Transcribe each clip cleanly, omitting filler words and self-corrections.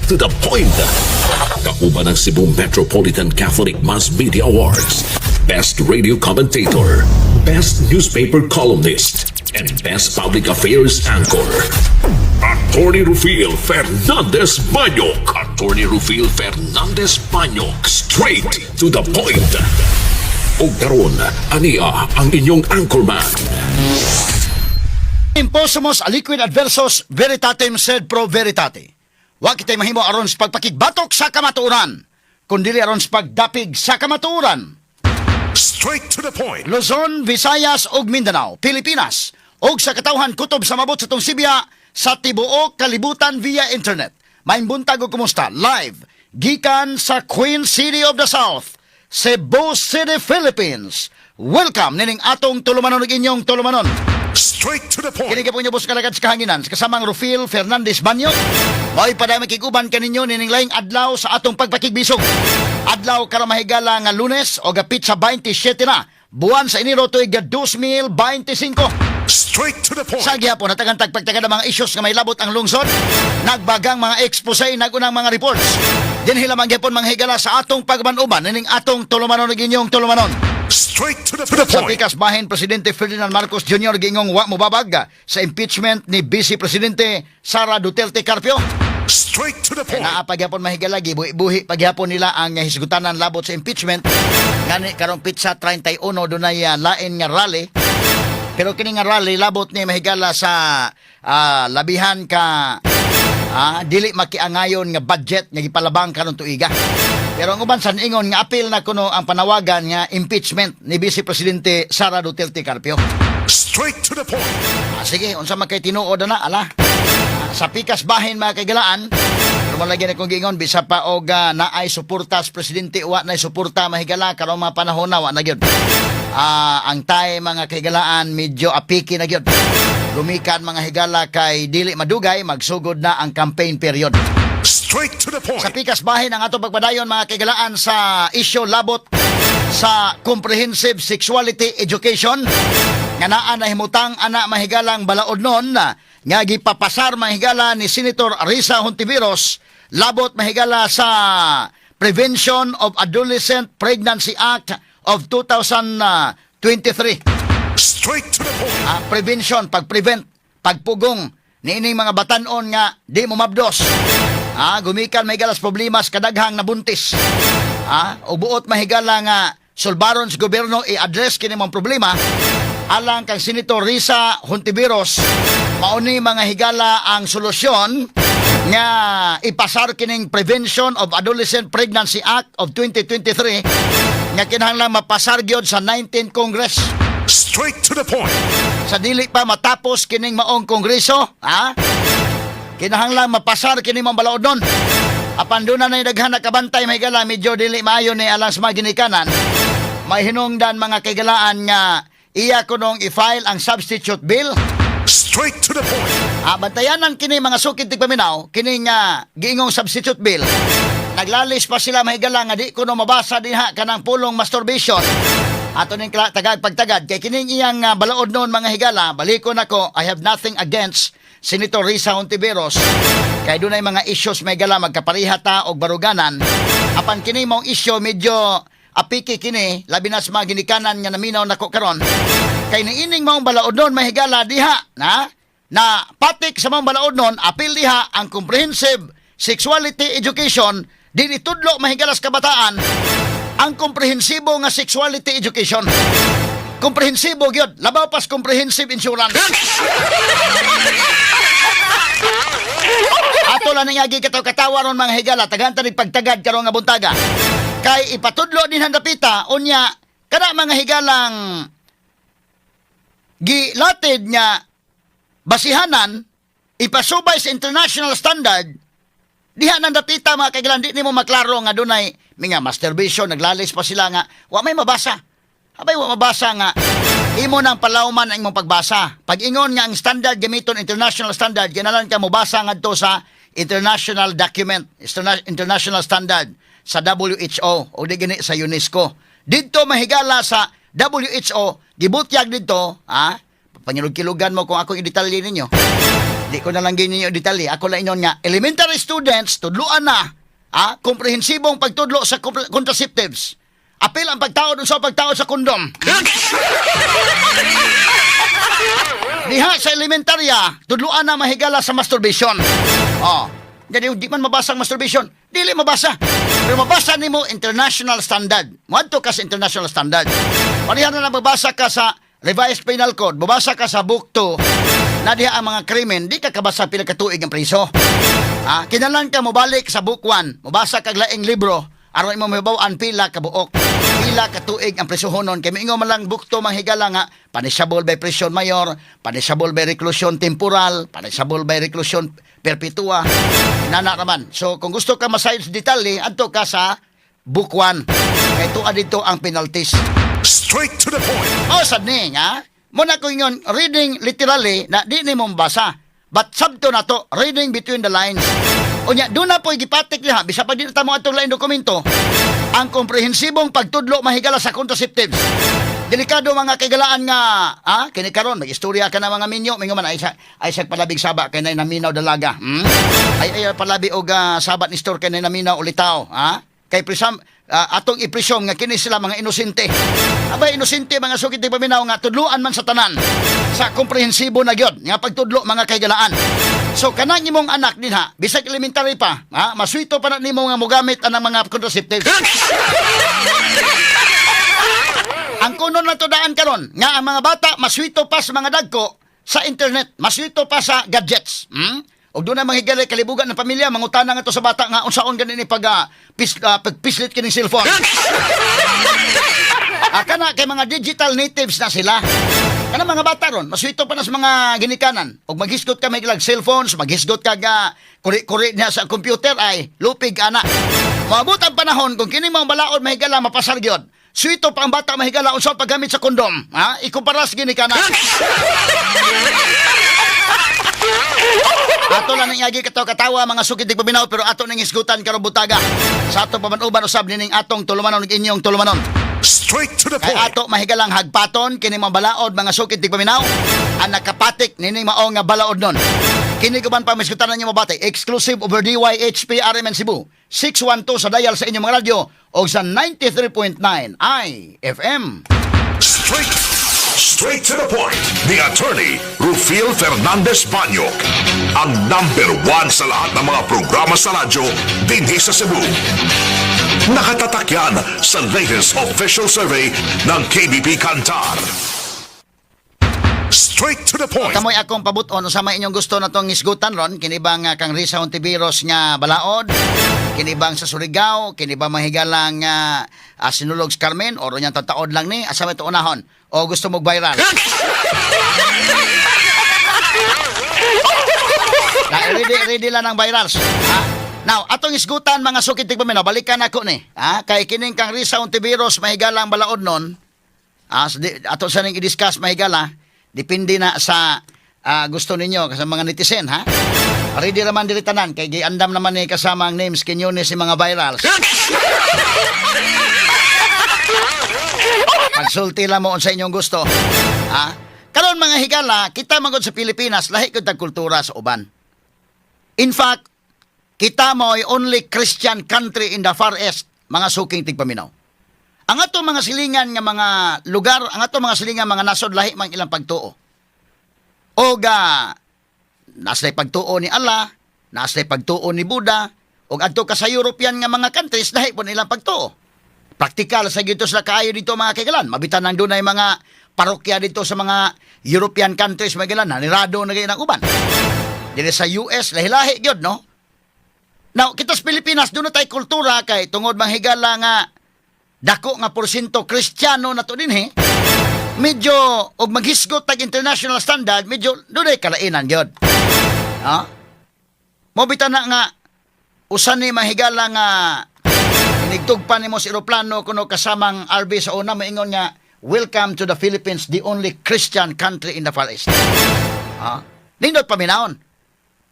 to the point. Kauban ang Cebu Metropolitan Catholic Mass Media Awards, Best Radio Commentator, Best Newspaper Columnist, and Best Public Affairs Anchor. Attorney Rufil Fernandez Banyok. Attorney Rufil Fernandez Banyok. Straight to the point. Ug karon, ania ang inyong anchorman. Imposumus aliquid adversus veritatem sed pro veritate. Wa kitay mahimo aron sa pagpakigbatok sa kamatuoran, kundili aron sa pagdapig sa kamatuoran. Straight to the point. Luzon, Visayas ug Mindanao, Pilipinas, ug sa katawhan kutob sa mabot sa tong Sibya sa tibuok kalibutan via internet. Maayong buntag ug kumusta? Live gikan sa Queen City of the South, Cebu City, Philippines. Welcome nining atong tulumanon ug inyong tulumanon. Straight to the point. Kini po inyo boss kalagad sa kahanginan sa kasamang Rufil Fernandez Banyo. Mao'y paday makiguban kaninyo nining laing adlaw sa atong pagpakigbisog. Adlaw karon, mahigala, nga Lunes o petsa 27 na buwan sa Enero tuig 2025. Straight to the point. Sa gihapon natagan tagpagtagad ang mga issues nga may labot ang lungsod, nagbagang mga expose, nagunang mga reports. Dinhi lamang gihapon, mga higala, sa atong pagban-uban nining atong tulumanon ug inyong tulumanon. Straight to the Sa point. pikas bahin, Presidente Ferdinand Marcos Jr. gingong wa mobabag sa impeachment ni Vice Presidente Sara Duterte Carpio. Straight to the point. Naa pagyapon, mahigala, gibuhi-buhi pagyapon nila ang hisgutanan labot sa impeachment. Ngani karong petsa 31 dunay lain nga rally. Pero kini nga rally labot ni, mahigala, sa labihan ka dili makiangayon nga budget nga gipalabang karon tuiga. Pero ang uban sa ingon nga apil na kuno ang panawagan nga impeachment ni Vice Presidente Sara Duterte Carpio. Straight to the point. Sige, unsa man kay tinuod na ala. Sa pikas bahin, mga kaigalaan, pero mo lagi na kong giingon, bisa pa og naay suporta sa presidente, wa naay suporta, mahigala, karong mga panahon na wa na gyud. Ang tay, mga kaigalaan, medyo apiki na gyud. Lumikan, mga higala, kay dili madugay magsugod na ang campaign period. Straight to the point. Sa pikas bahin, ang ato pagpadayon, mga kaigalaan, sa isyu labot sa comprehensive sexuality education nga naa na himutang ana, mahigalang balaod nun nga gipapasar, mahigala, ni Senator Risa Hontiveros labot, mahigala, sa Prevention of Adolescent Pregnancy Act of 2023. Straight to the point. Prevention, pag-prevent, pagpugong niining mga batanon nga di mo mabdos. Gumikan may galas problemas kadaghang nabuntis. Ubuot, mahigala, nga sulbaron sa gobyerno i-address kini mong problema alang kang Senator Risa Hontiveros, mauni, mga higala, ang solusyon nga ipasar kining Prevention of Adolescent Pregnancy Act of 2023 nga kinahanglan mapasar gyud sa 19 Congress. Straight to the point. Sa dili pa matapos kining maong kongreso, ha? Kinahanglan mapasar kini maong balaod nun. Apan doon na daghan na kabantay, may gala, medyo dili maayo ni alang sa mga ginikanan. May hinungdan, mga kaigalaan, nga iya kunong i-file ang substitute bill. Straight to the point. Bantayanan kini, mga sukid tigpaminaw, kini nga giingong substitute bill. Naglalis pa sila, mahigala, nga di kuno mabasa dinha kanang pulong masturbation. Ato ning tagad pagtagad kay kining iyang balaod noon, mga higala, balikon ako, I have nothing against Senator Risa Hontiveros. Kay dunay mga issues, may gala, magkapariha ta og baruganan. Apan kini mong issue medyo apiki kini, labi na sa mga ginikanan nga naminaw nako karon. Kay niining maong balaod noon, mahigala, diha na na patik sa maong balaod noon, apil diha ang comprehensive sexuality education, di itudlo, mahigala, sa kabataan ang komprehensibo nga sexuality education. Komprehensibo gyud, labaw pas comprehensive insurance. Ato lang nga kataw-katawa ron, mga higala, tagan tanig pagtagad karon nga buntaga. Kay ipatudlo din dapita unya kana, mga higalang, gilatid nga basihanan ipasubay sa international standard diha nang dapita, mga kaigalan, di nimo maklaro nga dunay mga masturbation. Naglalis pa sila nga wa may mabasa. Abay, wa mabasa nga imo nang palawman ang imong pagbasa. Pag ingon nga ang standard gamiton international standard, ginalan ka mobasa ngadto sa international document, international standard sa WHO o di gini sa UNESCO. Didto, mahigala, sa WHO gibutyag didto, ha. Pangilog-kilugan mo kung ako i-detalye ninyo. Di ko na lang ganyan yung detalye. Ako lang ingon nga, elementary students, tudluan na, komprehensibong pagtudlo sa contraceptives. Apil ang pagtaod sa pagtaod sa kondom. Diha sa elementarya, tudluan na mahigala sa masturbation. Oh. Jadi di man mabasa ang masturbation, dili mabasa. Pero mabasa nimo international standard. Moadto ka sa international standard. Pareha na lang mabasa ka sa Revised Penal Code, mabasa ka sa Book 2, na diha ang mga krimen, di ka kabasa pila ka tuig ang priso. Kinalan ka mobalik sa Book 1, mobasa kag laing libro, aron imo mahibaw-an pila ka buok, pila ka tuig ang prisohonon. Kay moingon man lang Book 2, manghigala, nga punishable by prison mayor, punishable by reclusion temporal, punishable by reclusion perpetua. Nana raman. So kung gusto ka masayod sa detalye, adto ka sa Book 1. Kay tuwa dito ang penalties. Straight to the point. O sad ni nga, muna ko ingon reading literally na di ni mo mabasa. But sabto na to, reading between the lines. Unya, doon na po gipatik niya, bisa pa di na tamo atong lain dokumento, ang komprehensibong pagtudlo, mahigala, sa contraceptives. Delikado, mga kaigalaan, nga, kini karon mag-istorya ka na mga minyo, minyo man ay sa palabig saba kay nay naminaw dalaga. Ay palabi og sabat ni store kay nay naminaw ulitaw, ha? Kay prisam atong i-presume nga kini sila mga inosente. Abay, inosente, mga sukit paminaw, nga tudluan man sa tanan sa komprehensibo na gyud nga pagtudlo, mga kaigalaan. So kanang imong anak dinha, bisag elementary pa, ha, maswito pa na nimo nga mogamit anang mga contraceptives. Ang kuno na to daan karon nga ang mga bata maswito pa sa mga dagko sa internet, maswito pa sa gadgets. Og doon na mga higala kalibugan ng pamilya, mangutana nga to sa bata nga unsaon gani ni pagpislit kining cellphone. Kana kay mga digital natives na sila. Kana mga bata ron, maswito pa na sa mga ginikanan. Og maghisgot ka may cellphones, maghisgot ka ga kuri-kuri niya sa computer ay lupig ana. Moabot ang panahon kung kini mga balaod, mahigala, mapasar gyud. Swito pa ang bata, mahigala, unsa paggamit sa kondom, ha? Ikumpara sa ginikanan. Ato lang ning agi katawa katawa, mga sukid paminaw, pero ato ning hisgutan karong butaga. Sa ato paman-uban usab nining atong tulumanon ug inyong tulumanon. Straight to the Kay point. ato mahigalang hagpaton kini mga balaod, mga sukid tigpaminaw, ang nakapatik nining mao nga balaod nun. Kini guban pa misgutan ninyo mabati exclusive over DYHP RMN Cebu 612 sa dial sa inyong mga radyo o sa 93.9 IFM. Straight. Straight to the point. Ni Attorney Rufil Fernandez Banyok. Ang number one sa lahat ng mga programa sa radyo dinhi sa Cebu. Nakatatak yan sa latest official survey ng KBP Kantar. Straight to the point. Kamoy akong pabuton sa may inyong gusto na tong isgutan ron, kini bang kang Risa Hontiveros nga balaod, kini bang sa Surigao, kini bang mahigalang sinulog sa Carmen or unyang tataod lang ni asa may unahon o gusto mo viral. Na, ready, ready lang ang virals. Ha? Now, atong isgutan, mga sukit tigpaminaw, balikan ako ni. Ha? Kay kining kang Risa Hontiveros mahigalang balaod nun, so ato sa ning i-discuss, mahigala, depende na sa gusto ninyo sa mga netizen, ha. Ready raman diri tanan kay giandam naman ni kasama ang names kinyo ni si mga virals. Pagsulti lang mo sa inyong gusto. Ha? Karon, mga higala, kita magod sa Pilipinas, lahi gud tag kultura sa uban. In fact, kita mo ay only Christian country in the Far East, mga suking tigpaminaw. Ang ato mga silingan nga mga lugar, ang ato mga silingan mga nasod, lahi man ilang pagtuo. O ga nasa pagtuo ni Allah, nasa pagtuo ni Buddha, ug adto ka sa European nga mga countries, lahi po nilang pagtuo. Praktikal sa gito sila kaayo dito, mga kaigalan. Mabitan nang dunay mga parokya dito sa mga European countries, mga kaigalan, nanirado na kayo ng uban. Dili sa US, lahi-lahi gyud, no? Now, kita sa Pilipinas, doon na tayo kultura kay tungod manghigala nga dako nga porsyento Kristiyano na to din eh. Medyo, og maghisgot tag international standard, medyo dunay kalainan gyud. Ha? Mobita na nga usan ni mahigala nga inigtugpa nimo sa eroplano kuno kasamang RB sa una, maingon nga, "Welcome to the Philippines, the only Christian country in the Far East." Ha? Nindot paminawon.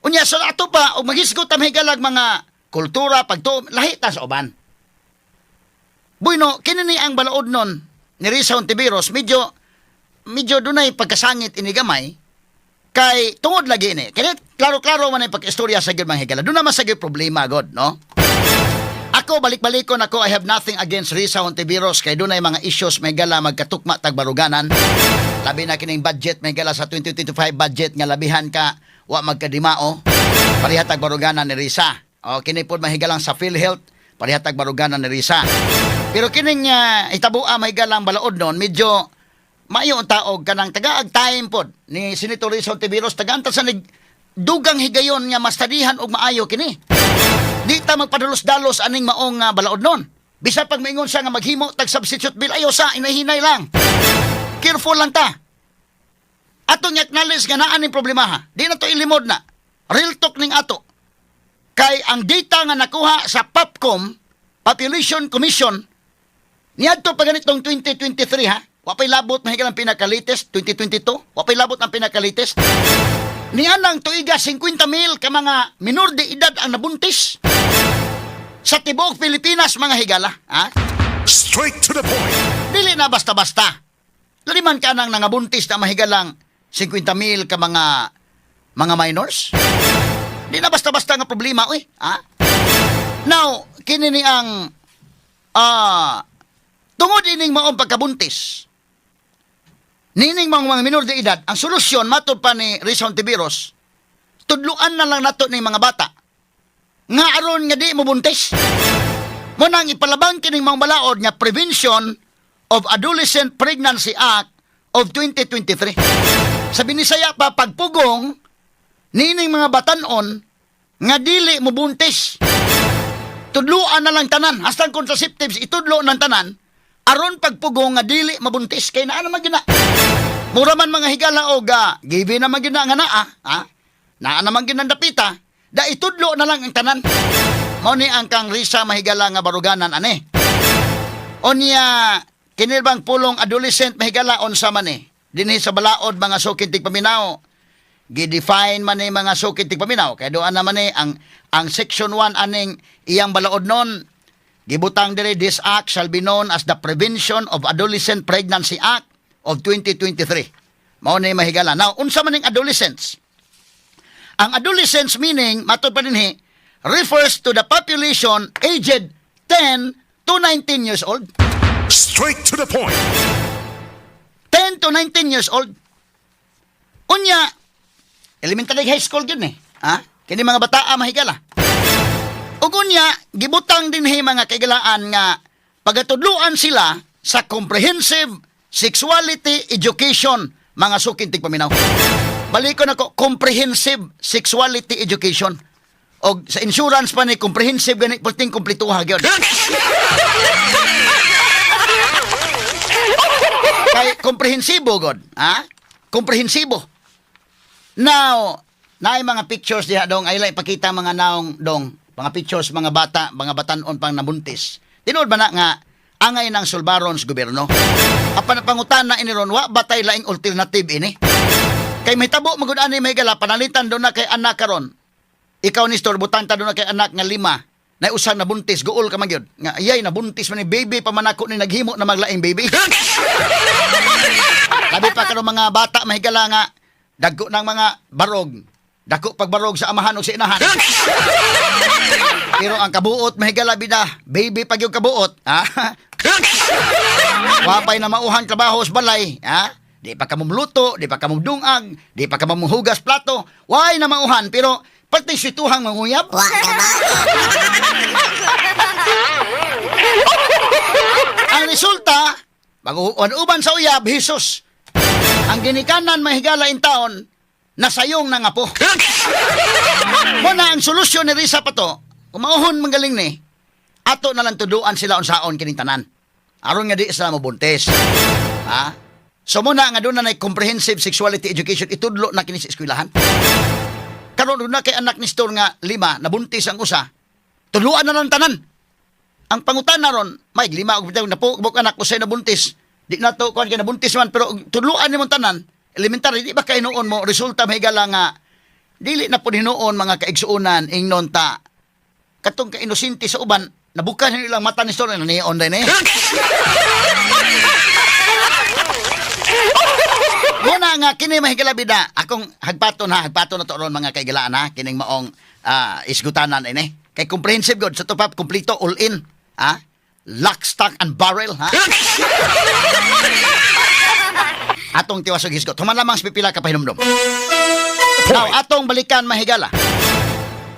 Unya sa ato pa og maghisgot ta mahigalag mga kultura pagtuo, lahi ta sa uban. Bueno, kini ni ang balaod nun ni Risa Hontiveros, medyo medyo dunay pagkasangit ini gamay. Kay tungod lagi ni. Kaya klaro-klaro man ang pag-istorya sa gyud, mga higala. Doon naman sa gyud problema god, no? Ako, balik-balikon ako, I have nothing against Risa Hontiveros kay doon ay mga issues may gala magkatukma tagbaruganan. Labi na kining budget may gala sa 2025 budget nga labihan ka wa magkadimao. Pareha tagbaruganan ni Risa. O kini pod mahigalang sa PhilHealth, pareha tagbaruganan ni Risa. Pero kining itabua may galang balaod noon, medyo maayo ang taog kanang tagaag time pod ni Senator Risa Hontiveros, tagaan ta sa nig dugang higayon nga mastadihan og maayo kini. Di ta magpadalos-dalos aning maong balaod nun. Bisan pag maingon siya nga maghimo tag substitute bill, ayo sa, inahinay lang. Careful lang ta. Atong acknowledge nga naa ning problema ha. Di na to ilimod na. Real talk ning ato. Kay ang data nga nakuha sa POPCOM, Population Commission, niadto pa ganitong 2023 ha. Wa pay labot mahigal ang pinaka-latest, 2022. Wa pay labot ang pinaka-latest. Nianang tuiga 50 mil ka mga minor de edad ang nabuntis sa tibuok Pilipinas, mga higala. Ha? Straight to the point. Dili na basta-basta. Laliman ka nang nangabuntis na mahigalang 50 mil ka mga minors. Di na basta-basta nga problema, uy. Ha? Now, kini ni ang tungod ining maong pagkabuntis, nining mga minor de edad, ang solusyon, matod pa ni Risa Hontiveros, tudluan na lang nato ning mga bata nga aron nga di mo buntis. Mo nang ipalabang kining mga balaod nga Prevention of Adolescent Pregnancy Act of 2023. Sa Binisaya pa, pagpugong nining mga batanon nga dili mo buntis. Tudluan na lang tanan, hastang contraceptives itudlo ng tanan aron pagpugong nga dili mabuntis kay naa naman gina. Mura man, mga higala, og given naman gina nga naa, ha? Naa naman ginang dapita, da itudlo na lang ang tanan. Mao ni ang kang Risa, mahigala, nga baruganan ane. Onya, kini bang pulong adolescent, mahigala, unsa man ni? Dinhi sa balaod, mga sukid tigpaminaw. Gi-define man ni, mga sukid tigpaminaw. Kaya doon naman ni ang section 1 aning iyang balaod nun. Gibutang diri, "This act shall be known as the Prevention of Adolescent Pregnancy Act of 2023." Mao ni, mahigala. Now, unsa man ning adolescents? Ang adolescents meaning, matod pa dinhi, refers to the population aged 10 to 19 years old. Straight to the point. 10 to 19 years old. Unya, elementary, high school yun eh. Ha? Kini mga bataa, mahigala. Ug unya, gibutang dinhi, mga kaigalaan, nga pagatudluan sila sa comprehensive sexuality education, mga suking tigpaminaw. Balikon ako, comprehensive sexuality education. Og sa insurance pa ni comprehensive gani perting kumplituha gyud. Kay komprehensibo god, ha? Komprehensibo. Now, naay mga pictures diha dong, ay lang ipakita mga naong dong, mga pictures mga bata, mga batanon pang nabuntis. Tinuod ba na nga angay ng sulbaron sa gobyerno? Apan pangutan na ini ron, wa batay laing alternative ini? Kay may tabo magud ani, may gala panalitan do na kay anak karon. Ikaw ni Nestor, butang ta do na kay anak nga lima na usang nabuntis, guol ka man gyud. Nga iyay nabuntis man ni, baby pa man ako ni, naghimo na maglaing baby. Labi pa karon mga bata, mahigala, nga dagko ng mga barog. Dako pagbarog sa amahan o sa inahan. Pero ang kabuot, mahigala bida, baby pag yung kabuot, ha? Wapay na mauhan trabaho sa balay, ha? Di pa ka mumluto, di pa ka mumdungag, di pa ka mumuhugas plato. Way na mauhan, pero pati situhang manguyab. Wa ka ba? Ang resulta, mag-uban sa uyab, Jesus. Ang ginikanan, mahigala, in taon, nasayong nangapo. Muna ang solusyon ni Risa pa to, kung mauhon magaling ni, ato na lang tuduan sila unsaon kining tanan. Aron nga di sila mabuntis. Ha? So muna nga doon na comprehensive sexuality education, itudlo na kini sa eskwelahan. Karon doon na kay anak ni Store nga lima, nabuntis ang usa, tudluan na lang tanan. Ang pangutan na ron, may lima og bitaw napo buk anak usay nabuntis. Di na to kuan kay nabuntis man, pero tudluan nimo tanan, elementary, di ba kay noon mo resulta, mahigala, nga dili na pud hinuon, mga kaigsuonan, ingnon ta katong ka-inosente sa uban, nabukan nilang mata ni Store na nion din eh. Muna nga nga kini, mahigala, bida akong hagpaton ha, hagpaton na to ron, mga kaigalaan ha, kining maong isgutanan ini kay comprehensive god sa tupap, kompleto, all in ha, lock, stock and barrel ha. Atong tiwas og hisgot human lamang sa pipila ka pahinumdom. Now, atong balikan, mahigala,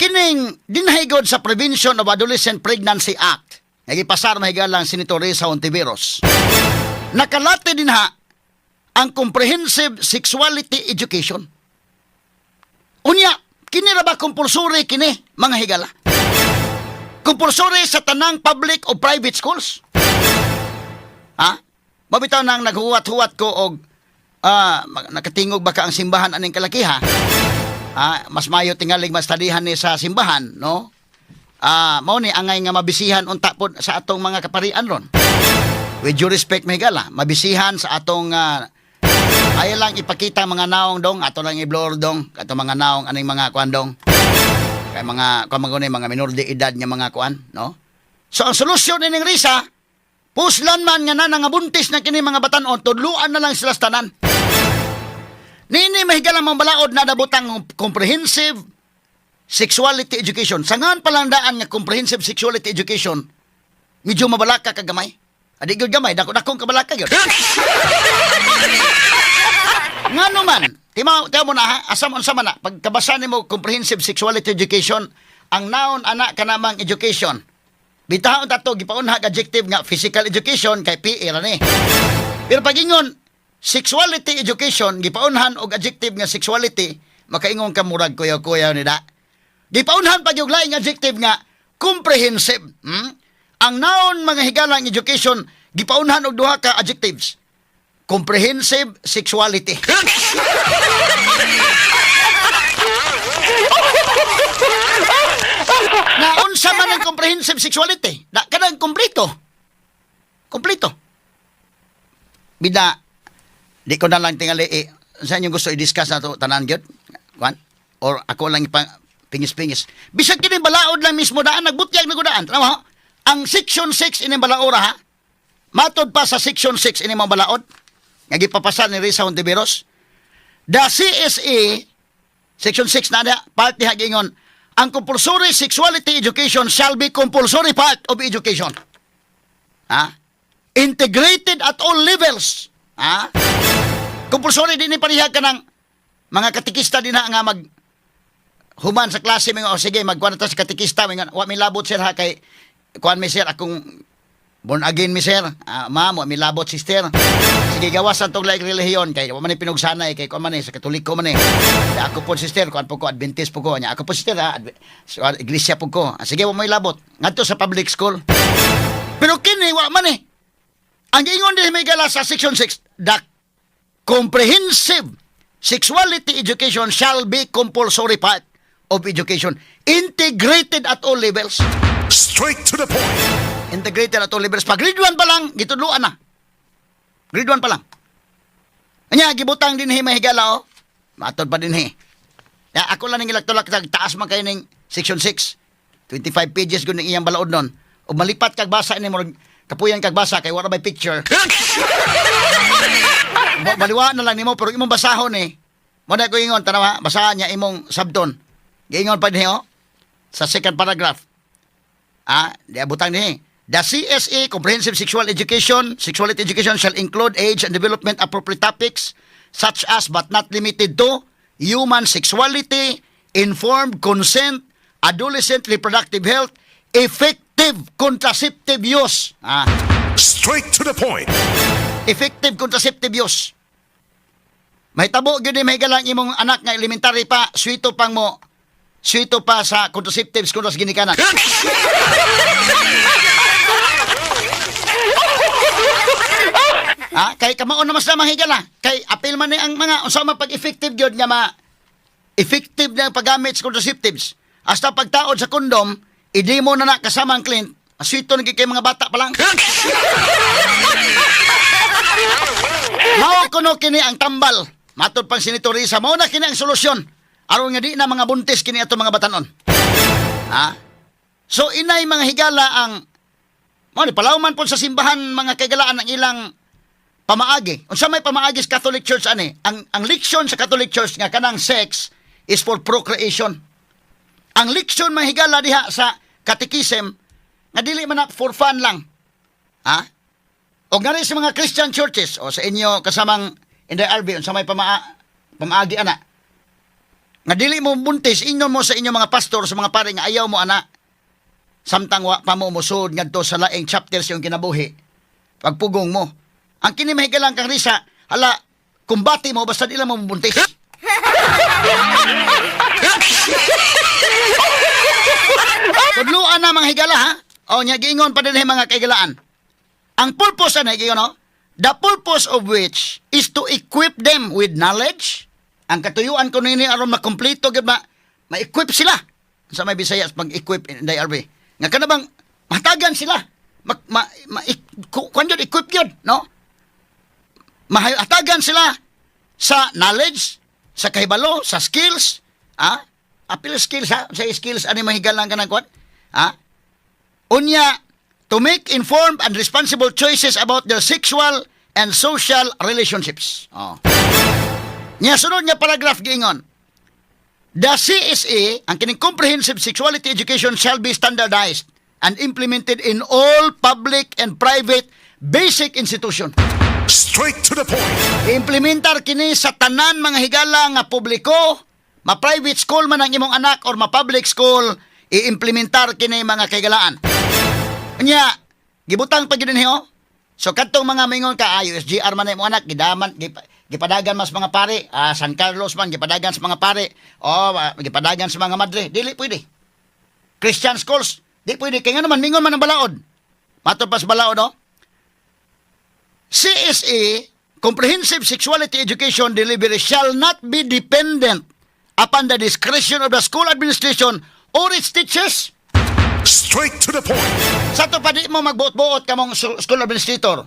kining dinhi gud sa Prevention of Adolescent Pregnancy Act nga gipasar, mahigala, ang Senator Risa Hontiveros, nakalati dinha ang comprehensive sexuality education. Unya, kini ra ba compulsory kini, mga higala? Compulsory sa tanang public o private schools? Ha? Mabitaw nang naghuwat-huwat ko og nakatingog ba ka ang simbahan aning kalakiha? Ah, mas mayo tingalig mas tadihan ni sa simbahan, no? Ah, mao ni angay nga mabisihan unta pod sa atong mga kaparian ron. With due respect, mahigala, mabisihan sa atong ayaw lang ipakita mga naong dong, ato lang i-blur dong, ato mga naong aning mga kuan dong. Kay mga kuan man mga minor de edad nga mga kuan, no? So ang solusyon ining Risa, puslan man nga na nga buntis na kini mga batanon, tudluan na lang sila sa tanan. Nini, mahigala, mga balaod na nabutang comprehensive sexuality education. Sa ngan palang daan nga comprehensive sexuality education, medyo mabalaka ka gamay. Adi gyud gamay, dako dakong kabalaka gyud. Ngano man, tima tiyo mo na ha, asa mo unsa man na, pagkabasa nimo comprehensive sexuality education, ang noun ana kanamang education. Bitahon tato gipaunhag adjective nga physical education kay PE ra ni. Pero pag ingon sexuality education, gipaunhan og adjective nga sexuality, makaingon ka murag kuyaw-kuyaw ni da. Gipaunhan pa yung laing adjective nga comprehensive. Ang noun, mga higalang, education, gipaunhan og duha ka adjectives. Comprehensive sexuality. Na unsa man ang comprehensive sexuality? Da kanang kompleto. Kompleto. Bida di ko na lang tingali eh, sa inyong gusto i-discuss na to tanan gyud. Kwan? Or ako lang ipang pingis-pingis. Bisag kini balaod lang mismo daan nagbutyag na gudaan. Tanaw ha? Ang Section 6 ini balaora ha. Matod pa sa Section 6 ini mga balaod nga gipapasar ni Risa Hontiveros. The CSE Section 6 na diha, part diha giingon, ang compulsory sexuality education shall be compulsory part of education. Ha? Integrated at all levels. Ha? Compulsory din ni parihag ka ng mga katikista din ha nga mag human sa klase mga, oh, sige, magkuan na ta sa katikista, mga wa mi labot, sir, ha, kay kuan mi, sir, akong born again mi, sir. Ah, ma'am, wa mi labot, sister. Sige, gawasan tong like relihiyon kay wa man ni pinugsanay, kay kuan man ni sa Katoliko man eh. Ako po, sister, kuan po ko, Adventist po ko nya. Ako po, sister, ha, sa iglesia po ko. Ah, sige, wa mo labot ngadto sa public school. Pero kini wa man eh. Ang giingon din may gala sa Section 6, the comprehensive sexuality education shall be compulsory part of education, integrated at all levels. Straight to the point. Integrated at all levels. Pag grade 1 pa lang, gitudluan na. Grade 1 pa lang. Anya, gibutang din mahigala oh. Matod pa din. Ya, ako lang ning ilak-tulak, taas man kayo ning Section 6. 25 pages gud ning iyang balaod nun. O malipat kag basa ini, murag kapuyan kag basa kay wala may picture. Baliwa na lang nimo pero imong basahon eh. Mo na ko ingon, tanawa, basahan niya imong sabton. Giingon pa niyo sa second paragraph. Ah, di abutang ni. The CSE, Comprehensive Sexual Education, Sexuality Education shall include age and development appropriate topics such as but not limited to human sexuality, informed consent, adolescent reproductive health, effective contraceptive use. Ah, Straight to the point. Effective contraceptive use. Mahitabo gyud ni mahigalang imong anak nga elementary pa, swito pang mo, swito pa sa contraceptives kung sa ginikanan. Ha? Kay kamao na mas na mahigala. Kay apil man ni ang mga unsa man pag-effective gyud nga ma effective na ang paggamit sa contraceptives. Hasta pagtaod sa kondom, idi mo na na kasama ang client. Swito na kay mga bata pa lang. Mao kuno kini ang tambal. Matod pang Senator Risa, mao na kini ang solusyon. Aron nga di na mga buntis kini ato mga batanon. Ha? So inay, mga higala, ang mao ni palawman po sa simbahan, mga kaigalaan, ang ilang Pamaagi. Unsa may pamaagi sa Catholic Church ani? Ang leksyon sa Catholic Church nga kanang sex is for procreation. Ang leksyon, mga higala, diha sa catechism nga dili man na for fun lang. Ha? O nga rin sa mga Christian churches o sa inyo kasamang Inday RB, unsa may pamaagi ana? Nga dili mo buntis, ingon mo sa inyong mga pastor, sa mga pare nga ayaw mo ana samtang wa pa mo musud ngadto sa laing chapter sa iyong kinabuhi. Pagpugong mo. Ang kini, mahigalang kang risa, hala, kumbati mo basta di lang mo buntis. Tudluan na, mga higala, ha. O nya giingon pa din mga kaigalaan. Ang purpose ana giingon, no? The purpose of which is to equip them with knowledge. Ang katuyuan ko nini aron makompleto gyud ba ma-equip sila. Sa may Bisaya pag-equip, Inday RB? Nga kana bang mahatagan sila. Ma, ma, ma, kuan yun, equip yun, no? Mahatagan sila sa knowledge, sa kahibalo, sa skills, ah? Apil skills ha, sa skills ani mahigalang kanang kuan? Ha? Unya, to make informed and responsible choices about their sexual and social relationships. Oh. Nya sunod nga paragraph giingon. The CSE, ang kining comprehensive sexuality education, shall be standardized and implemented in all public and private basic institution. Straight to the point. Implementar kini sa tanan, mga higala, nga publiko, ma-private school man ang imong anak or ma-public school, i-implementar kini, mga kaigalaan. Nya, gibutang pa gyud oh. So kadtong mga mingon ka, ah, USGR man na imong anak, gidaman gipadagan mas mga pare, ah, San Carlos man gipadagan sa mga pare, oh, ah, gipadagan sa mga madre, dili pwede. Christian schools, di pwede kay nga naman mingon man ang balaod. Matod pa sa balaod, oh. CSE, Comprehensive Sexuality Education Delivery, shall not be dependent upon the discretion of the school administration or its teachers. Straight to the point. Sa to pa di mo magbuot-buot kamong school administrator.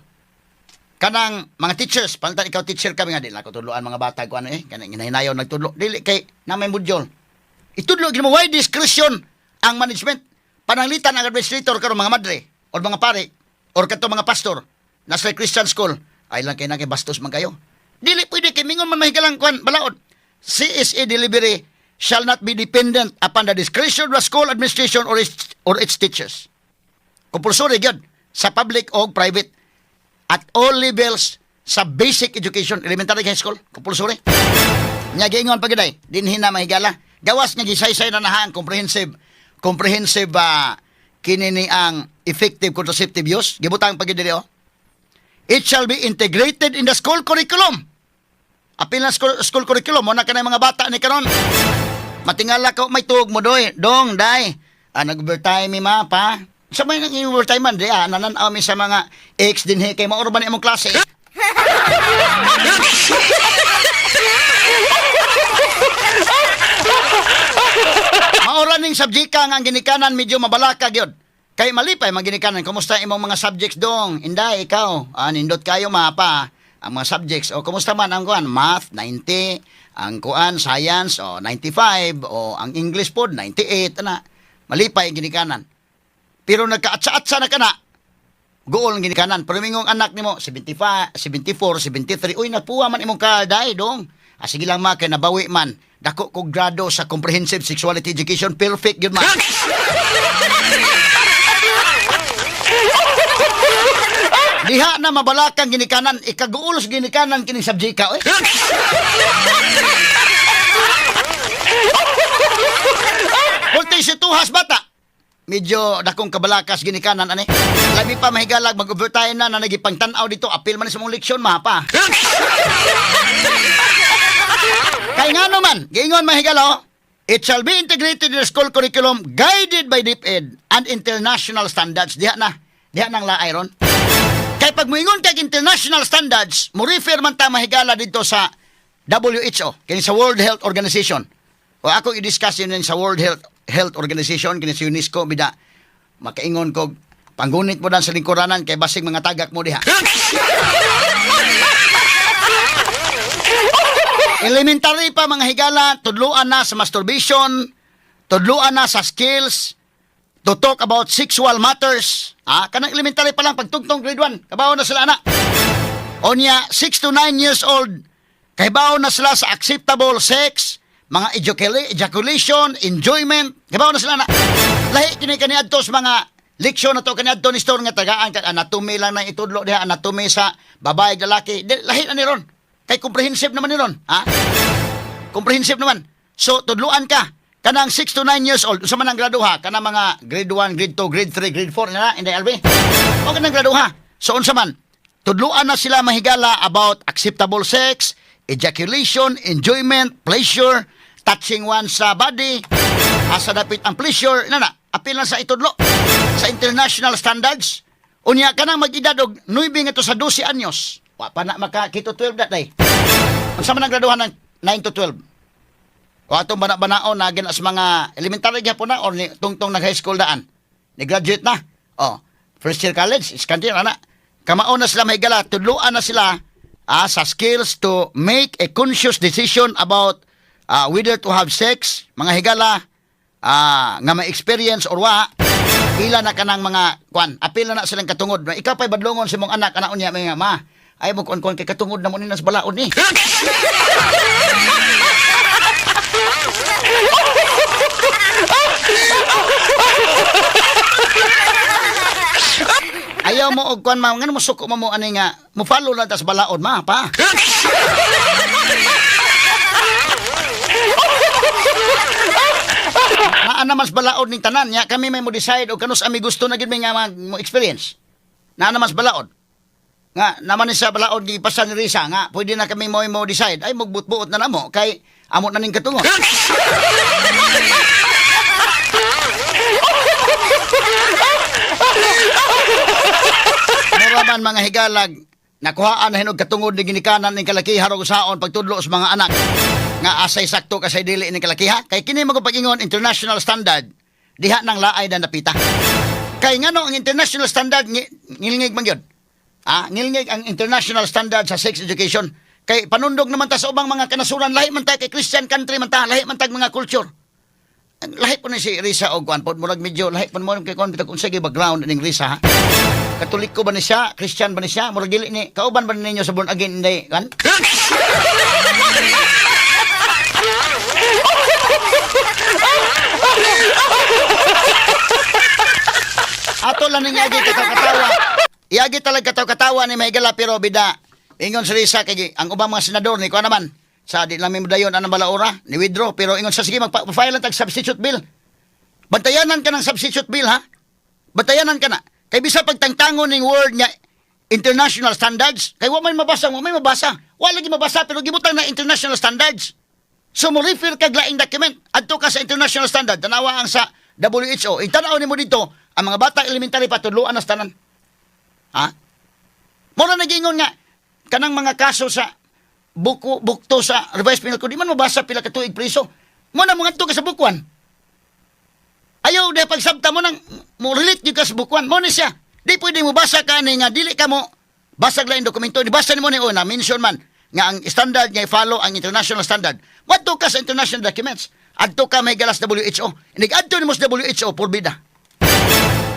Kanang mga teachers, pantan ikaw teacher kami nga di lang ko tudloan mga bata ko ano eh, kanang hinahinayon nagtudlo. Dili kay na may module. Itudlo gid mo, why discretion ang management? Pananglitan ang administrator karon mga madre or mga pare or kadto mga pastor nasa Christian school ay lang kay na kay bastos man kayo. Dili pwede kay mingon man mahigalang kwan balaod. CSE delivery shall not be dependent upon the discretion of the school administration or its teachers. Compulsory gyud sa public o private at all levels sa basic education, elementary, high school, compulsory. Nya giingon pa gyud ay, dinhi na, mahigala. Gawas nga gisaysay na naha ang comprehensive kini ni ang effective contraceptive use, gibutang pa gyud diri oh. It shall be integrated in the school curriculum. Apil na school curriculum, mo na kanay mga bata ni karon. Matingala ka may tuog mo doy, dong, day. Ah, nag-overtime mi ma pa. Sa may nag-overtime man, di ah, nananaw mi sa mga ex din he, kay mauro ba ni imong klase? Maura ning subject nga ang ginikanan medyo mabalaka gyud. Kay malipay mga ginikanan, kumusta imong mga subjects dong? Inday, ikaw, ah, nindot kayo mapa ang mga subjects. O kumusta man ang kuan? Math 90, ang kuan science o 95 o ang English pod 98 ana. Malipay ang ginikanan. Pero nagkaatsa-atsa na kana, guol ang ginikanan. Pero mingong anak nimo 75, 74, 73, uy napuwa man imong kaday dong. Ah, sige lang ma, kay nabawi man. Dako kog grado sa comprehensive sexuality education, perfect yun man. Diha na mabalakang ginikanan, ikaguol sa ginikanan kining subject oy. Pulti si tuhas bata. Medyo dakong kabalakas ginikanan ani. Labi pa, mahigalag, mag-overtime na na nagipangtan-aw dito, apil man sa mong leksyon mapa. Kay nga naman, giingon, mahigala, oh, it shall be integrated in the school curriculum guided by DepEd and international standards. Diha na. Diha nang laay ron. Kay pag moingon kag international standards, mo refer man ta, mahigala, dito sa WHO, kini sa World Health Organization. O ako i-discuss yun sa World Health Health Organization, kini sa UNESCO, bida makaingon ko panggunit mo dan sa lingkuranan kay basig mga tagak mo diha. Elementary pa, mga higala, tudluan na sa masturbation, tudluan na sa skills, to talk about sexual matters. Ah, kanang elementary pa lang, pagtugtong grade 1, kabaw na sila ana. Onya, 6 to 9 years old, kahibaw na sila sa acceptable sex, mga ejaculation, enjoyment, kahibaw na sila na. Lahi kini kaniadto sa mga leksyon na to kaniadto ni store nga tagaan kag anatomy lang nang itudlo diha, anatomy sa babae, lalaki. Di, lahi na ni ron. Kay comprehensive naman ni ron, ha? Comprehensive naman. So, tudluan ka. Kanang 6 to 9 years old, unsa man ang graduha? Kanang mga grade 1, grade 2, grade 3, grade 4 na, hindi LB? O kanang graduha. So, unsa man? Tudluan na sila, mahigala, about acceptable sex, ejaculation, enjoyment, pleasure, touching one's body, asa dapit ang pleasure, na na, apil na sa itudlo sa international standards. Unya kanang mag-edad og 9 ngadto sa 12 anyos. Wa pa na maka K to 12 dat day. Unsa man ang graduhan ng 9 to 12? O atong bana-banaon na gina sa mga elementary gyapon na or ni tungtong nag high school daan. Ni graduate na. Oh, first year college, second year ana. Kamao na sila, mahigala, tudluan na sila sa skills to make a conscious decision about whether to have sex, mga higala, nga may experience or wa, pila na kanang mga kwan, apil na na silang katungod. Ikaw pa'y badlongon sa mong anak, anak niya, mga ma, ay mo kuan kuan kay katungod na mo ni nas balaod ni. Ayaw mo og kuan, ma, ngano mo suko mo mo ani nga mo follow lang tas balaod, ma pa. Naa naman sa balaod ning tanan nya kami may mo decide og kanus ami gusto na gid mi nga mo experience. Naa naman sa balaod. Nga naman ni sa balaod gipasa ni Risa nga pwede na kami mo mo decide ay magbutbuot na namo kay amo na ning katungod. Mura man, mga higalag, nakuhaan na hinog katungod ni ginikanan ning kalakiha rog saon pagtudlo sa mga anak nga asay sakto kasay dili ning kalakiha kay kini mo pag-ingon international standard diha nang laay na napita. Kay ngano ang international standard ngilngig man gyud. Ah, ngilngig ang international standard sa sex education. Kay panundog naman ta sa ubang mga kanasuran, lahi man ta kay Christian country man ta, lahi man tag mga culture. Ang lahi po ni si Risa og kuan pod, murag medyo lahi po mo kay kuan bitag unsa gyud background ning Risa, ha? Katoliko ba ni siya? Christian ba ni siya? Murag dili ni kauban ba ninyo sa born again, inday kan? Ato lang ning iagi kataw-katawa. Iagi talaga kataw-katawa ni mahigala, pero bida. Ingon si Risa kay ang ubang mga senador ni kuan naman sa di lang mi modayon anang balaora ni withdraw, pero ingon sa sige magpa-file lang tag substitute bill. Bantayanan ka ng substitute bill, ha. Bantayanan ka na. Kay bisa pagtangtangon ning word nga international standards, kay wa may mabasa, wa may mabasa. Wa lagi mabasa pero gibutang na international standards. So mo refer kag laing document. Adto ka sa international standard, tanawa ang sa WHO. Itanaw nimo dito, ang mga bata elementary pa tudloan na sa tanan. Ha? Mura nagingon nga kanang mga kaso sa buko bukto sa Revised Penal Code, di man mabasa pila ka tuig priso. Mo na mga ka sa book 1. Ayaw di pagsabta mo nang mo relate gyud ka sa book 1. Mo ni siya. Di pwede mo basa ka ni nga dili ka mo basag laing dokumento. Di basa nimo ni una mention man nga ang standard nga i-follow ang international standard. Wadto ka sa international documents. Adto ka may galas WHO. Inig adto nimo sa WHO, porbida.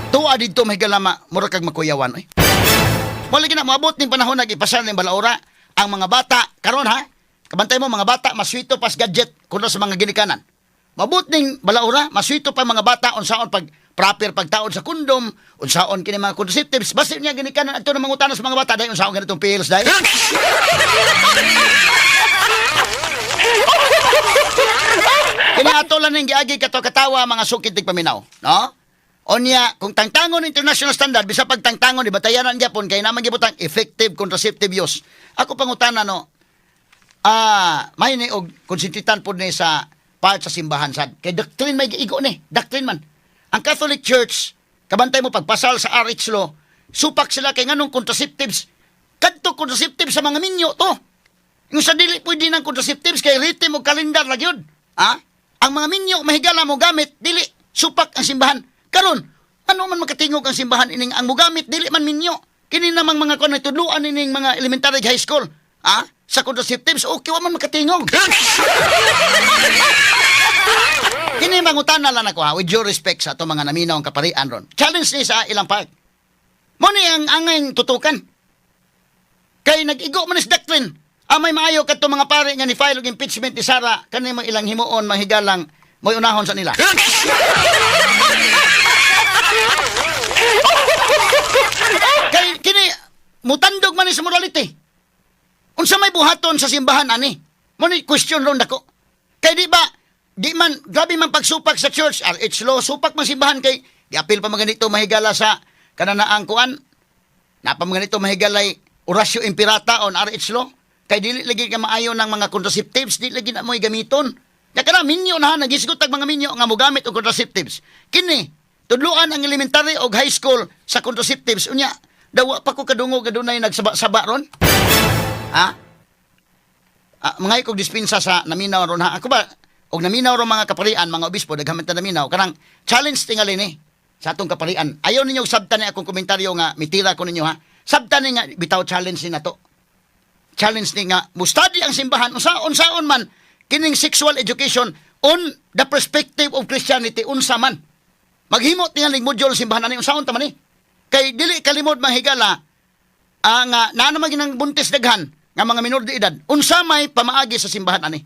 Tuwa didto, may galama, mura kag makuyawan oy. Wala gina moabot ning panahon nag ipasar ning balaora ang mga bata karon, ha. Kabantay mo mga bata maswito pas gadget kuno sa mga ginikanan. Mabot ning balaora, maswito pa mga bata unsaon pag proper pagtaod sa kondom, unsaon kini mga contraceptives. Basta niya ginikanan adto na mangutana sa mga bata, "Dai, unsaon ganitong pills, dai?" Kini ato lang ning giagi kato katawa, mga sukit tig paminaw, no? Onya, kung tangtangon international standard, bisa pagtangtangon di batayanan gyapon kay naman gibutang effective contraceptive use. Ako pangutana no, may ni og konsentritan pod ni sa part sa simbahan sad. Kay doctrine may giigo ni, doctrine man. Ang Catholic Church, kabantay mo pagpasal sa RH law, supak sila kay nganong contraceptives. Kadto contraceptives sa mga minyo to. Yung sa dili pwede ng contraceptives kay rhythm o kalendar lang yun. Ha? Ang mga minyo, mahigala mo gamit, dili, supak ang simbahan. Karon, ano man makatingog ang simbahan ining ang mogamit dili man minyo. Kini namang mga kon tudluan ining mga elementary, high school. Ha? Sa contraceptives, okay, wa man makatingog. Kini mangutana lang ako ha, with due respect sa ato mga naminaw ang kaparian ron. Challenge ni sa ilang part. Mo ni ang angay tutukan. Kay Kay nag-igo man is doctrine. Amay maayo kadto mga pare nga ni file og impeachment ni Sara, kani mo ilang himuon, mahigalang mo'y unahon sa nila. Kay kini mutandog man ni sa morality. Unsa may buhaton sa simbahan ani? Mo ni question ron dako. Kay di ba di man grabe man pagsupak sa church, RH law, supak man simbahan kay giapil pa man ganito, mahigala, sa kananaang kuan. Napa man ganito, mahigalay, Oratio Imperata on RH law. Kay dili lagi ka maayo ng mga contraceptives, di lagi na mo'y gamiton. Kaya kana minyo na nagisgot tag mga minyo nga mogamit og contraceptives. Kini tudluan ang elementary og high school sa contraceptives, unya dawa pa ko kadungog adunay nagsaba-saba ron. Ha? Ah, mga ikog dispensa sa naminaw ron ha. Ako ba og naminaw ron mga kaparian, mga obispo, daghan man ta naminaw, kanang challenge tingali ni sa atong kaparian. Ayaw ninyo sabtan ni akong komentaryo nga mitira ko ninyo ha. Sabtan ni nga bitaw challenge ni nato. Challenge ni nga mustadi ang simbahan unsaon man kining sexual education on the perspective of Christianity, unsa man. Maghimo tingali module simbahan ani, unsaon ta man ni. Kay dili kalimod, mahigala, ang naa naman ginang buntis daghan nga mga minor de edad, unsa may pamaagi sa simbahan ani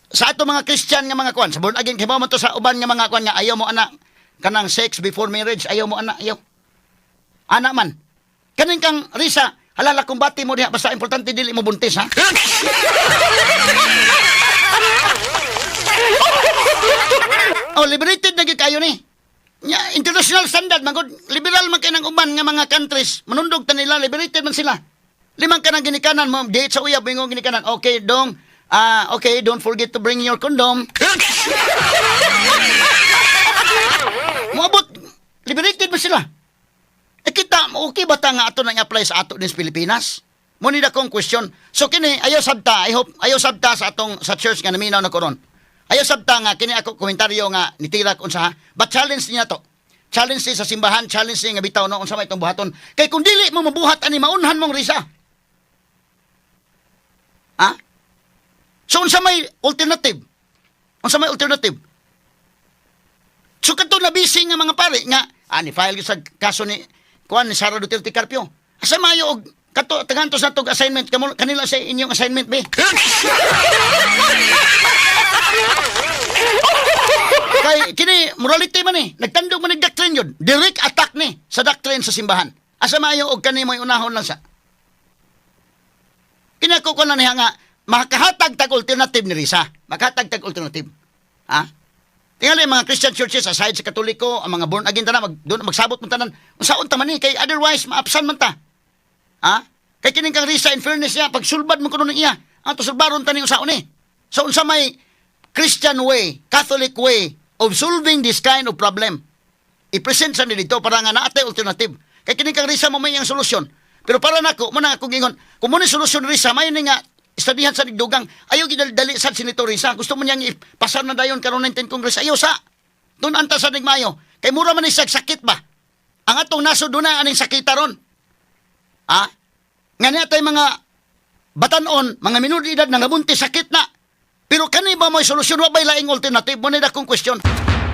sa ato mga Christian nga mga kuan sa born again? Kay man to sa uban nga mga kuan nga ayaw mo ana, kanang sex before marriage, ayaw mo ana, ayaw ana man. Kaning kang Risa, halala kung bati mo diha, basta importante dili mo buntis ha. Oh, liberated na gyud kayo ni. Nya, international standard man gud, liberal man kay ng uban nga mga countries, manundog ta nila, liberated man sila. Limang ka ng ginikanan mo, date sa uyab, ingong ginikanan, "Okay, dong, ah, okay, don't forget to bring your condom." Moabot, liberated man sila. E kita, okay ba ta nga ato nang apply sa ato din sa Pilipinas? Mo ni dakong question. So kini ayaw sabta, I hope ayaw sabta sa atong sa church nga naminaw na koron. Ayaw sabta nga kini ako komentaryo nga nitira kun sa, but challenge niya to. Challenge niya sa simbahan, challenge niya nga bitaw no unsa may itong buhaton. Kay kung dili mo mabuhat ani, maunhan mong Risa. Ha? So unsa may alternative? Unsa may alternative? So kadto na busy nga mga pare nga ani file sa kaso ni kuan ni Sara Duterte Carpio. Asa mayo og kato tagantos na tog assignment kamo kanila sa inyong assignment be. Kay kini morality man eh. Nagtandog man ni doctrine yun. Direct attack ni sa doctrine sa simbahan. Asa mayo og kani mo'y unahon lang sa. Kinako ko na niya nga makahatag tag alternative ni Risa. Makahatag tag alternative. Ha? Tingali mga Christian churches aside sa Katoliko, ang mga born again tanan mag doon magsabot man tanan. Unsaon ta man ni kay otherwise maapsan man ta. Ha? Kay kining kang Risa, in fairness niya, pagsulbad mo kuno niya, ang to sulbaron ta ni unsaon ni. So unsa may Christian way, Catholic way of solving this kind of problem? I-present sa ni dito para nga naatay alternative. Kay kining kang Risa mo may ang solusyon. Pero para nako, mo na akong ingon, kung mo ni solusyon Risa, may ni nga istadihan sa nigdugang. Ayaw gidali sa Senator Risa. Gusto mo niyang ipasar na dayon karon 19 Congress. Ayaw sa. Doon anta sa nigmayo. Kay mura man ni siya sakit ba? Ang atong nasod doon na aning sakita ron. Ha? Nga niya tay mga batanon, mga minor de edad na nabuntis, sakit na. Pero kani ba mo'y solusyon? Wa ba'y laing alternative? Mo na akong question.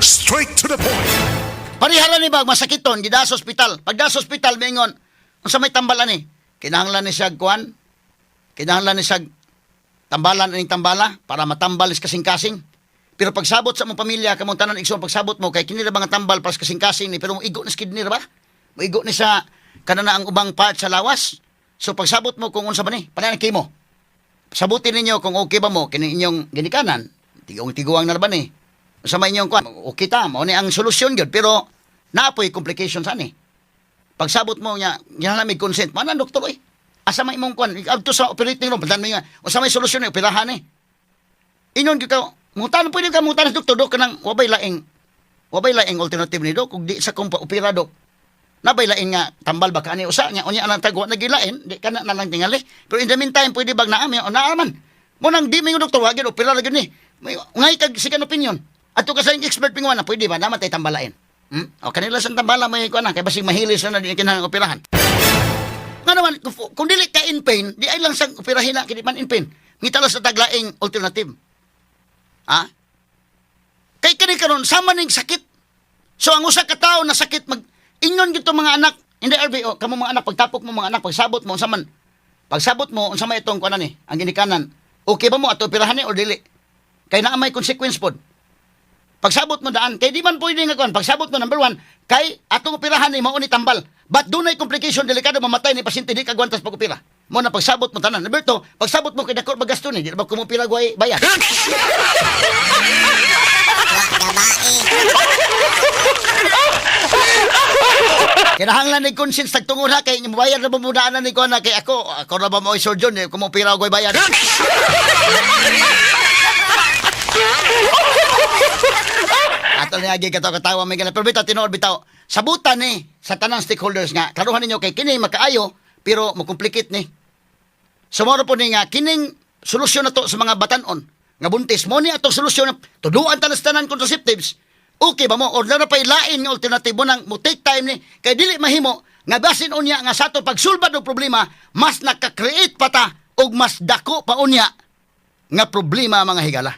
Straight to the point. Parihara ni ba masakiton gida sa ospital. Pagda sa ospital mingon, unsa may tambalan ni? Kinahanglan ni siya kuan? Kinahanglan ni siya tambalan aning tambala para matambal is kasing-kasing. Pero pagsabot sa mong pamilya, kamong tanan igsoon, pagsabot mo kay kini ra ba nga tambal para sa kasing-kasing ni, pero moigo ni sa kidney ra ba? Moigo ni sa kanana ang ubang part sa lawas. So pagsabot mo kung unsa ba ni, panay kimo. Sabutin ninyo kung okay ba mo kini inyong ginikanan. Tigong tiguang na ra ba ni? Sa may inyong kuan, okay ta, mao ni ang solusyon gyud, pero naapoy complications ani. Pagsabot mo niya, niya may consent, man ang doktor oy. Asa may imong kuan, adto sa operating room, pantan mo nga, unsa may solusyon ni operahan ni. Ingon gyud ka, mutan pwede ka mutan sa doktor, dok, kanang wabay laing alternative ni dok, kung di sa kong pa-opera dok. Nabay laing nga tambal ba kaani usa nya, unya anang tagwa nagilain, di kana na lang tingali. Pero in the meantime pwede bag naam o naaman. Mo nang di mingon doktor, wag gyud opera ra gyud ni. May ngay kag second opinion. Ato ka sa expert pingon na pwede ba naman tay tambalain. O kanila sa tambala may kuan na kay basig mahilis na di kinahanglan operahan. Nga naman kung dili ka in pain, di ay lang sang operahin na kini man in pain. Ngita lang sa taglaing alternative. Ha? Kay kini karon sama ning sakit. So ang usa ka tawo na sakit mag ingon gito mga anak in the RBO, kamo mga anak, pagtapok mo mga anak, pagsabot mo unsa man. Pagsabot mo unsa may itong kuan ni, ang ginikanan. Okay ba mo ato operahan ni or dili? Kay naa may consequence pod. Pagsabot mo daan, kay di man pwede nga kuan. Pagsabot mo number one, kay atong operahan ni mao ni tambal. But dunay complication, delikado mamatay ni pasyente, di kagwantas pag opera. Mo na pagsabot mo tanan. Number two, pagsabot mo kay dako magasto ni, di ba kumupira gway bayad. Kinahanglan ni conscience tagtungod ha kay mobayad na ba mo daanan ni kuan na kay ako na ba mo surgeon eh, kumupira gway bayad. Ato ni agi katawa katawa may gala. Pero bitaw tinuod bitaw. Sabutan ni sa tanang stakeholders nga klaruhan ninyo kay kini makaayo pero mo-complicate ni. Sumuro po ni nga kining solusyon na to sa mga batanon nga buntis mo ni atong solusyon tuduan tanas tanan contraceptives. Okay ba mo or na pay lain nga alternatibo nang mo take time ni kay dili mahimo nga basin unya nga sa ato pagsulbad og problema mas naka-create pa ta og mas dako pa unya nga problema, mga higala.